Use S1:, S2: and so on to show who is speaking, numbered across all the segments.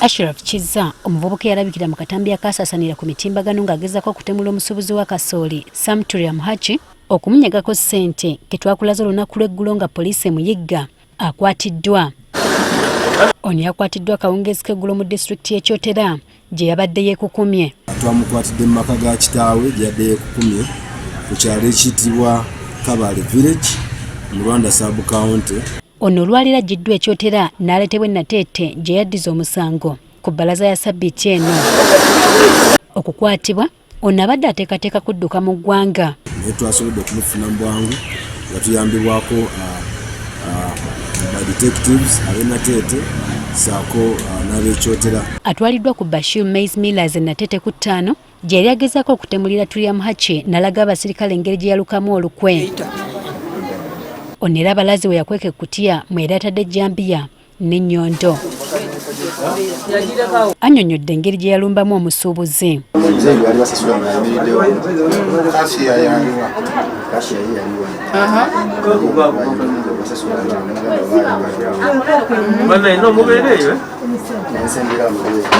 S1: Ashraf Kizza, omuvubuka eyalabikira mu katambi akasaasaanira ku mitimbagano ng'agezaako okutemula omusuubuzi wa kasooli Sam Turyamuhaki okumunyagako ssente ke twakulaze olunaku lw'eggulo nga poliisi emuyigga, akwatiddwa. Ono yakwatiddwa akawungeezi k'eggulo mu disitulikiti y'e Kyotera gye yabadde yeekukumye.
S2: Twamukwatidde mu maka ga kitaawe gye yabadde yeekukumye ku kyalo ekiyitibwa Kabale Village mu Rwanda sub county.
S1: Ono olwaleero aggyiddwa e Kyotera n'aleetebwa e Nateete gye yaddiza omusango ku bbalaza ya ssabbiiti eno. Okukwatibwa ono abadde ateekateeka kudduka mu ggwanga.
S2: Naye twasobodde okumufuna mu bwangu nga tuyambibwako ba detectives ab'e Nateete ssaako n'ab'e Kyotera.
S1: Atwaliddwa ku Bashir Maize Millers e Nateete ku ttaano gye yali agezaako okutemulira Turyamuhaki n'alaga abasirikale engeri gye yalukamu olukwe. Ono era abalazi we yakweka ekkutiya mwe yali atadde ejjambiya n'ennyondo. Annyonnyodde engeri gye yalumbamu omusuubuzi.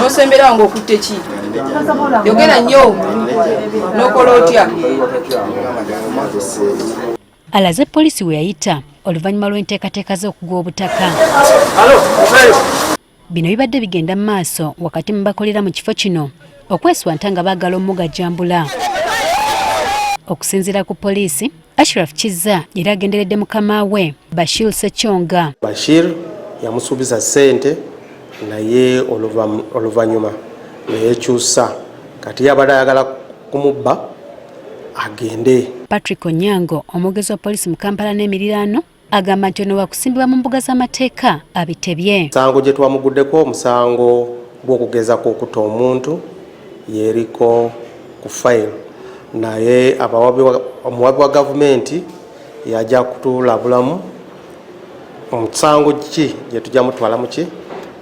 S3: Nosemberawo ng'okutte ki? Yogera nnyo, n'okola otya?
S1: Alaze poliisi we yayita oluvannyuma lw'enteekateeka z'okugwa obutaka. Bino bibadde bigenda mu maaso wakati mu bakolera mu kifo kino okweswanta nga baagala omugajambula. Okusinziira ku poliisi, Ashraf Kizza era agenderedde mukama we Bashir Ssekyonga.
S4: Bashir yamusuubiza ssente naye oluvannyuma neyekyusa, kati yabadde ayagala kumubba agende.
S1: Patrick Onyango, omwogezi wa poliisi mu Kampala n'emiriraano, agamba nti ono wakusimbibwa mu mbuga z'amateeka abitebye.
S4: Musango gye twamuguddeko omusango gw'okugezako okutta omuntu yeriko ku fayiro, naye omuwabi wa gavumenti yajja kutulabulamu omusango ki gye tujja mutwala muki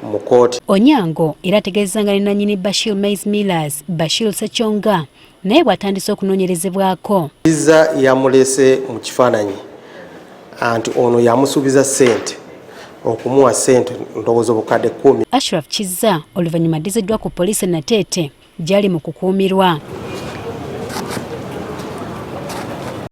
S4: mu kkooti.
S1: Onyango era ategeezezza nga ne nannyini Bashir Maize Millers, Bashir Ssekyonga, naye bw'atandise okunoonyerezebwako.
S4: Kizza yamulese mu kifaananyi anti ono yamusuubiza ssente, okumuwa ssente ndowooza obukadde 10.
S1: Ashraf Kizza oluvannyuma addiziddwa ku poliisi e Nateete gy'ali mu kukuumirwa.